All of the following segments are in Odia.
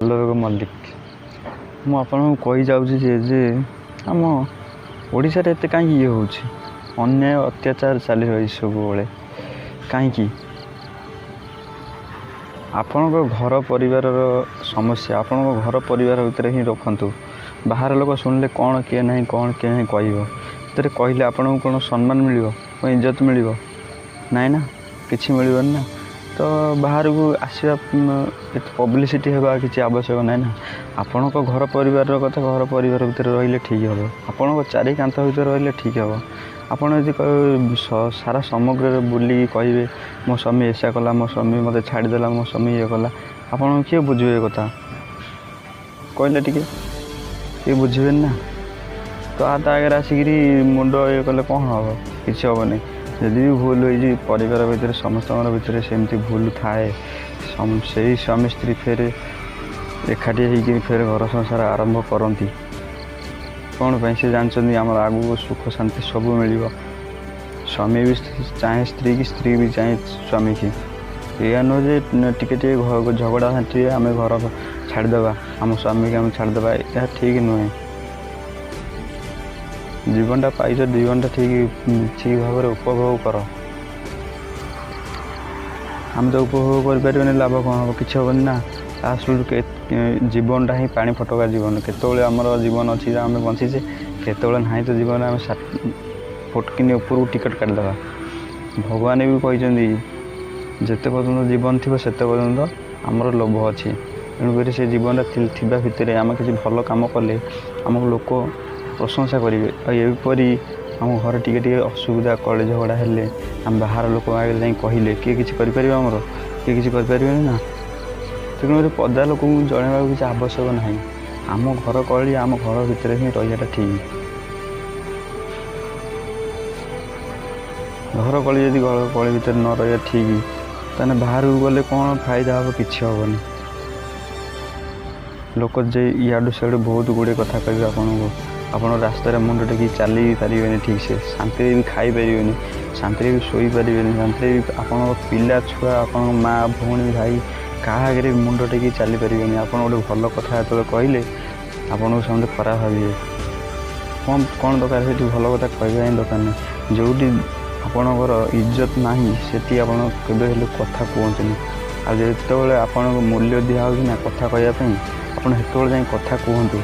ସାଲବେଗ ମଲ୍ଲିକ। ମୁଁ ଆପଣଙ୍କୁ କହିଯାଉଛି ଯେ ଆମ ଓଡ଼ିଶାରେ ଏତେ କାହିଁକି ଇଏ ହେଉଛି, ଅନ୍ୟାୟ ଅତ୍ୟାଚାର ଚାଲି ରହିଛି ସବୁବେଳେ କାହିଁକି? ଆପଣଙ୍କ ଘର ପରିବାରର ସମସ୍ୟା ଆପଣଙ୍କ ଘର ପରିବାର ଭିତରେ ହିଁ ରଖନ୍ତୁ। ବାହାର ଲୋକ ଶୁଣିଲେ କ'ଣ କିଏ ନାହିଁ କ'ଣ କିଏ ନାହିଁ କହିବ। ସେଥିରେ କହିଲେ ଆପଣଙ୍କୁ କ'ଣ ସମ୍ମାନ ମିଳିବ, କ'ଣ ଇଜ୍ଜତ ମିଳିବ? ନାଇଁ ନା, କିଛି ମିଳିବନି ନା। ତ ବାହାରକୁ ଆସିବା, ଏତେ ପବ୍ଲିସିଟି ହେବା କିଛି ଆବଶ୍ୟକ ନାହିଁ ନା। ଆପଣଙ୍କ ଘର ପରିବାରର କଥା ଘର ପରିବାର ଭିତରେ ରହିଲେ ଠିକ୍ ହେବ, ଆପଣଙ୍କ ଚାରି କାନ୍ଥ ଭିତରେ ରହିଲେ ଠିକ୍ ହେବ। ଆପଣ ଯଦି ସାରା ସମଗ୍ରରେ ବୁଲିକି କହିବେ ମୋ ସ୍ୱାମୀ ଏସା କଲା, ମୋ ସ୍ୱାମୀ ମୋତେ ଛାଡ଼ିଦେଲା, ମୋ ସ୍ୱାମୀ ଇଏ କଲା, ଆପଣଙ୍କୁ କିଏ ବୁଝିବେ ଏ କଥା କହିଲେ? ଟିକେ କିଏ ବୁଝିବେନି ନା। ତ ତା ଆଗରେ ଆସିକିରି ମୁଣ୍ଡ ଇଏ କଲେ କ'ଣ ହେବ? କିଛି ହେବନି। ଯଦି ବି ଭୁଲ ହେଇଛି ପରିବାର ଭିତରେ, ସମସ୍ତଙ୍କର ଭିତରେ ସେମିତି ଭୁଲ ଥାଏ। ସେଇ ସ୍ୱାମୀ ସ୍ତ୍ରୀ ଫେରେ ଏକାଠି ହେଇକିରି ଫେରେ ଘର ସଂସାର ଆରମ୍ଭ କରନ୍ତି। କ'ଣ ପାଇଁ? ସେ ଜାଣିଛନ୍ତି ଆମର ଆଗକୁ ସୁଖ ଶାନ୍ତି ସବୁ ମିଳିବ। ସ୍ୱାମୀ ବି ଚାହେଁ ସ୍ତ୍ରୀ କି, ସ୍ତ୍ରୀ ବି ଚାହେଁ ସ୍ୱାମୀକି। ଏଇଆ ନୁହେଁ ଯେ ଟିକେ ଟିକେ ଝଗଡ଼ା ଝାଣ୍ଟିରେ ଆମେ ଘର ଛାଡ଼ିଦେବା, ଆମ ସ୍ୱାମୀକି ଆମେ ଛାଡ଼ିଦେବା, ଏହା ଠିକ୍ ନୁହେଁ। ଜୀବନଟା ପାଇଛ, ଜୀବନଟା ଠିକ୍ ଭାବରେ ଉପଭୋଗ କର। ଆମେ ତ ଉପଭୋଗ କରିପାରିବାନି, ଲାଭ କ'ଣ ହେବ? କିଛି ହେବନି ନା। ଲାଷ୍ଟକୁ ଜୀବନଟା ହିଁ ପାଣି ଫଟକା ଜୀବନ। କେତେବେଳେ ଆମର ଜୀବନ ଅଛି ଯେ ଆମେ ବଞ୍ଚିଛେ, କେତେବେଳେ ନାହିଁ ତ ଜୀବନ ଆମେ ଫଟକିନି ଉପରକୁ ଟିକେଟ୍ କାଟିଦେବା। ଭଗବାନ ବି କହିଛନ୍ତି ଯେତେ ପର୍ଯ୍ୟନ୍ତ ଜୀବନ ଥିବ ସେତେ ପର୍ଯ୍ୟନ୍ତ ଆମର ଲୋଭ ଅଛି। ତେଣୁକରି ସେ ଜୀବନଟା ଥିବା ଭିତରେ ଆମେ କିଛି ଭଲ କାମ କଲେ ଆମକୁ ଲୋକ ପ୍ରଶଂସା କରିବେ। ଆଉ ଏପରି ଆମ ଘରେ ଟିକେ ଟିକେ ଅସୁବିଧା କଳି ଝଗଡ଼ା ହେଲେ ଆମେ ବାହାର ଲୋକଙ୍କ ଆଗରେ ଯାଇ କହିଲେ କିଏ କିଛି କରିପାରିବ ଆମର? କିଏ କିଛି କରିପାରିବେନି ନା। ତେଣୁକରି ପଦା ଲୋକଙ୍କୁ ଜଣାଇବାକୁ କିଛି ଆବଶ୍ୟକ ନାହିଁ। ଆମ ଘର କଳି ଆମ ଘର ଭିତରେ ହିଁ ରହିବାଟା ଠିକ୍। ଘର କଳି ଯଦି ଘର କଳି ଭିତରେ ନ ରହିବା ଠିକ୍, ତାହେଲେ ବାହାରକୁ ଗଲେ କ'ଣ ଫାଇଦା ହେବ? କିଛି ହେବନି। ଲୋକ ଯେ ଇଆଡ଼ୁ ସିଆଡ଼ୁ ବହୁତ ଗୁଡ଼ିଏ କଥା କହିବେ ଆପଣଙ୍କୁ। ଆପଣ ରାସ୍ତାରେ ମୁଣ୍ଡ ଟେକି ଚାଲି ବି ପାରିବେନି ଠିକ୍ସେ, ଶାନ୍ତିରେ ବି ଖାଇପାରିବେନି, ଶାନ୍ତିରେ ବି ଶୋଇପାରିବେନି, ଶାନ୍ତିରେ ବି ଆପଣଙ୍କ ପିଲା ଛୁଆ, ଆପଣଙ୍କ ମା' ଭଉଣୀ ଭାଇ କାହା ଆଗରେ ବି ମୁଣ୍ଡ ଟେକି ଚାଲିପାରିବେନି। ଆପଣ ଗୋଟେ ଭଲ କଥା ଯେତେବେଳେ କହିଲେ ଆପଣଙ୍କୁ ସମସ୍ତେ ଖରାପ ଭାବିବେ। କ'ଣ ଦରକାର ସେଠି ଭଲ କଥା କହିବା ହିଁ ଦରକାର ନାହିଁ। ଯେଉଁଠି ଆପଣଙ୍କର ଇଜ୍ଜତ ନାହିଁ ସେଠି ଆପଣ କେବେ ହେଲେ କଥା କୁହନ୍ତୁନି। ଆଉ ଯେତେବେଳେ ଆପଣଙ୍କୁ ମୂଲ୍ୟ ଦିଆହେଉଛି ନା କଥା କହିବା ପାଇଁ, ଆପଣ ସେତେବେଳେ ଯାଇ କଥା କୁହନ୍ତୁ,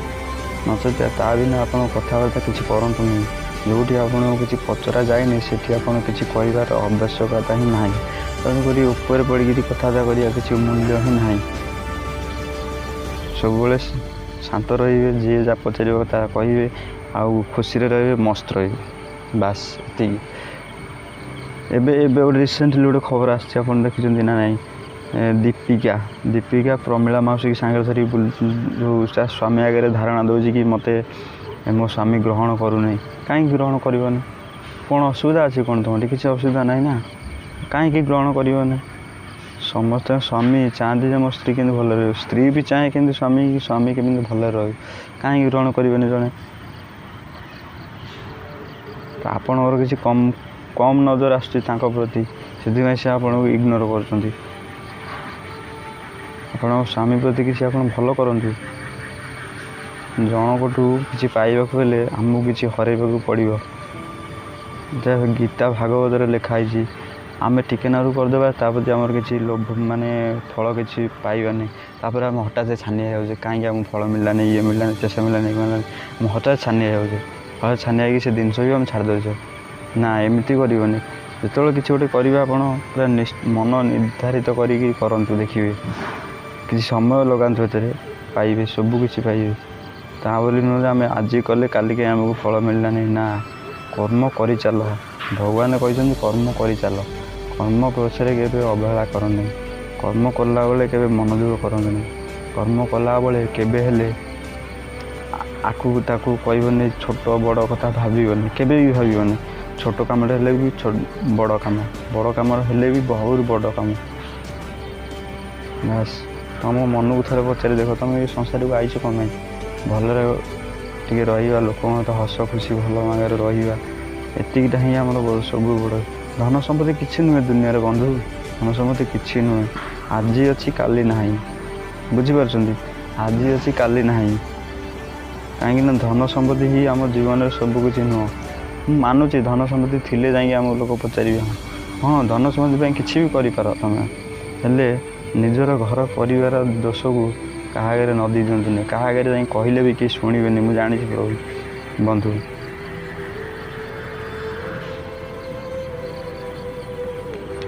ନଚେତ ତା ବିନା ଆପଣ କଥାବାର୍ତ୍ତା କିଛି କରନ୍ତୁ ନାହିଁ। ଯେଉଁଠି ଆପଣଙ୍କୁ କିଛି ପଚରା ଯାଏନି ସେଠି ଆପଣ କିଛି କହିବାର ଆବଶ୍ୟକତା ହିଁ ନାହିଁ। ତେଣୁକରି ଉପରେ ପଡ଼ିକିରି କଥାବାର୍ତ୍ତା କରିବା କିଛି ମୂଲ୍ୟ ହିଁ ନାହିଁ। ସବୁବେଳେ ଶାନ୍ତ ରହିବେ, ଯିଏ ଯାହା ପଚାରିବ ତାହା କହିବେ, ଆଉ ଖୁସିରେ ରହିବେ, ମସ୍ତ ରହିବେ, ବାସ୍ ଏତିକି। ଏବେ ଏବେ ଗୋଟେ ରିସେଣ୍ଟଲି ଗୋଟେ ଖବର ଆସିଛି, ଆପଣ ଦେଖିଛନ୍ତି ନା ନାହିଁ? ଦୀପିକା ପ୍ରମିଳା ମାଉସୀକି ସାଙ୍ଗରେ ଧରିକି ଯେଉଁ ତା ସ୍ୱାମୀ ଆଗରେ ଧାରଣା ଦେଉଛି କି ମୋତେ ମୋ ସ୍ୱାମୀ ଗ୍ରହଣ କରୁନାହିଁ। କାହିଁକି ଗ୍ରହଣ କରିବନି? କ'ଣ ଅସୁବିଧା ଅଛି କ'ଣ ତୁମଠି? କିଛି ଅସୁବିଧା ନାହିଁ ନା, କାହିଁକି ଗ୍ରହଣ କରିବନି? ସମସ୍ତଙ୍କ ସ୍ୱାମୀ ଚାହାନ୍ତି ଯେ ମୋ ସ୍ତ୍ରୀ କେମିତି ଭଲରେ ରହିବ, ସ୍ତ୍ରୀ ବି ଚାହେଁ କେମିତି ସ୍ୱାମୀ କେମିତି ଭଲରେ ରହିବ। କାହିଁକି ଗ୍ରହଣ କରିବେନି ଜଣେ? ତ ଆପଣଙ୍କର କିଛି କମ୍ ନଜର ଆସୁଛି ତାଙ୍କ ପ୍ରତି, ସେଥିପାଇଁ ସେ ଆପଣଙ୍କୁ ଇଗ୍ନୋର କରୁଛନ୍ତି। ଆପଣଙ୍କ ସ୍ୱାମୀ ପ୍ରତି କିଛି ଆପଣ ଭଲ କରନ୍ତୁ। ଜଣଙ୍କଠୁ କିଛି ପାଇବାକୁ ହେଲେ ଆମକୁ କିଛି ହରାଇବାକୁ ପଡ଼ିବ। ଯାହା ଗୀତା ଭାଗବତରେ ଲେଖା ହେଇଛି, ଆମେ ଟିକେ ନାରୁ କରିଦେବା, ତା ପ୍ରତି ଆମର କିଛି ଲୋଭ ମାନେ ଫଳ କିଛି ପାଇବାନି। ତାପରେ ଆମେ ହଠାତ୍ ଛାନିଆ ହେଇଯାଉଛେ, କାହିଁକି ଆମକୁ ଫଳ ମିଳିଲାନି, ଇଏ ମିଳିଲାନି, ଶେଷ ମିଳିଲାନି, ଇଏ ମିଳିଲାନି। ଆମେ ହଠାତ୍ ଛାନିଆ ହେଇଯାଉଛେ, ହଠାତ୍ ଛାନିଆ ହେଇକି ସେ ଜିନିଷ ବି ଆମେ ଛାଡ଼ି ଦେଉଛେ। ନା, ଏମିତି କରିବନି। ଯେତେବେଳେ କିଛି ଗୋଟେ କରିବେ ଆପଣ ପୁରା ମନ ନିର୍ଦ୍ଧାରିତ କରିକି କରନ୍ତୁ, ଦେଖିବେ କିଛି ସମୟ ଲଗାନ୍ତୁ, ଏଥିରେ ପାଇବେ, ସବୁ କିଛି ପାଇବେ। ତା ବୋଲି ନୁହେଁ ଯେ ଆମେ ଆଜି କଲେ କାଲି କାହିଁ ଆମକୁ ଫଳ ମିଳିଲାନି। ନା, କର୍ମ କରିଚାଲ। ଭଗବାନ କହିଛନ୍ତି କର୍ମ କରିଚାଲ। କର୍ମ ପଛରେ କେବେ ଅବହେଳା କରନି। କର୍ମ କଲାବେଳେ କେବେ ମନୋଯୋଗ କରନ୍ତୁନି। କର୍ମ କଲାବେଳେ କେବେ ହେଲେ ଆକୁ ତାକୁ କହିବନି, ଛୋଟ ବଡ଼ କଥା ଭାବିବନି, କେବେ ବି ଭାବିବନି। ଛୋଟ କାମଟେ ହେଲେ ବି ବଡ଼ କାମ, ବଡ଼ କାମ ହେଲେ ବି ବହୁତ ବଡ଼ କାମ। ବାସ୍, ତମ ମନକୁ ଥରେ ପଚାରି ଦେଖ, ତମେ ଏ ସଂସାରକୁ ଆଇଛ କ'ଣ ପାଇଁ? ଭଲରେ ଟିକେ ରହିବା, ଲୋକଙ୍କ ସହିତ ହସ ଖୁସି ଭଲ ମାଗରେ ରହିବା, ଏତିକିଟା ହିଁ ଆମର ସବୁ ବଡ଼। ଧନ ସମ୍ପତ୍ତି କିଛି ନୁହେଁ ଦୁନିଆରେ ବନ୍ଧୁ, ଧନ ସମ୍ପତ୍ତି କିଛି ନୁହେଁ। ଆଜି ଅଛି କାଲି ନାହିଁ, ବୁଝିପାରୁଛନ୍ତି? ଆଜି ଅଛି କାଲି ନାହିଁ। କାହିଁକିନା ଧନ ସମ୍ପତ୍ତି ହିଁ ଆମ ଜୀବନରେ ସବୁକିଛି ନୁହଁ। ମୁଁ ମାନୁଛି ଧନ ସମ୍ପତ୍ତି ଥିଲେ ଯାଇକି ଆମ ଲୋକ ପଚାରିବେ, ହଁ ଧନ ସମ୍ପତ୍ତି ପାଇଁ କିଛି ବି କରିପାର ତୁମେ, ହେଲେ ନିଜର ଘର ପରିବାର ଦୋଷକୁ କାହା ଆଗରେ ନଦି ଦିଅନ୍ତୁନି। କାହା ଆଗରେ ଯାଇ କହିଲେ ବି କେହି ଶୁଣିବେନି, ମୁଁ ଜାଣିଛି ପ୍ରଭୁ ବନ୍ଧୁ।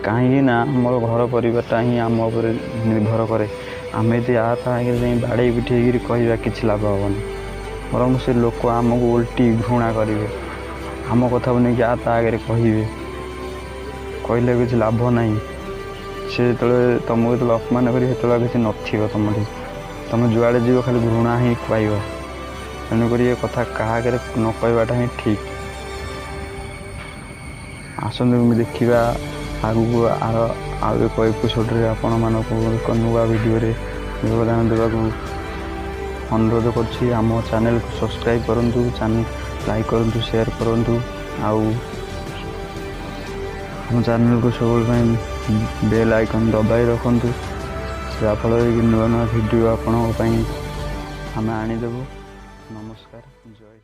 କାହିଁକି ନା ଆମର ଘର ପରିବାରଟା ହିଁ ଆମ ଉପରେ ନିର୍ଭର କରେ। ଆମେ ଯଦି ଆ ତା ଆଗରେ ଯାଇ ବାଡ଼େଇ ପିଟି ହେଇକିରି କହିବା କିଛି ଲାଭ ହେବନି, ବରଂ ସେ ଲୋକ ଆମକୁ ଓଲଟି ଘୃଣା କରିବେ, ଆମ କଥାକୁ ନେଇକି ଆ ତା ଆଗରେ କହିବେ। କହିଲେ କିଛି ଲାଭ ନାହିଁ। ସେ ଯେତେବେଳେ ତୁମକୁ ଯେତେବେଳେ ଅପମାନ କରିବେ ସେତେବେଳେ କିଛି ନଥିବ ତୁମଠି, ତୁମେ ଯୁଆଡ଼େ ଯିବ ଖାଲି ଘୃଣା ହିଁ ପାଇବ। ତେଣୁକରି ଏ କଥା କାହା ଆଗରେ ନ କହିବାଟା ହିଁ ଠିକ୍। ଆସନ୍ତୁ ଦେଖିବା ଆଗକୁ ଆର ଆଉ ଏକ ଏପିସୋଡ଼ରେ ଆପଣମାନଙ୍କୁ ଏକ ନୂଆ ଭିଡ଼ିଓରେ ଯୋଗଦାନ ଦେବାକୁ ଅନୁରୋଧ କରୁଛି। ଆମ ଚ୍ୟାନେଲକୁ ସବସ୍କ୍ରାଇବ୍ କରନ୍ତୁ, ଚ୍ୟାନେଲ ଲାଇକ୍ କରନ୍ତୁ, ସେୟାର କରନ୍ତୁ, ଆଉ ଆମ ଚ୍ୟାନେଲକୁ ସବୁବେଳେ ପାଇଁ ବେଲ୍ ଆଇକନ୍ ଦବାଇ ରଖନ୍ତୁ, ଯାହାଫଳରେ କି ନୂଆ ନୂଆ ଭିଡ଼ିଓ ଆପଣଙ୍କ ପାଇଁ ଆମେ ଆଣିଦେବୁ। ନମସ୍କାର, ଜୟ।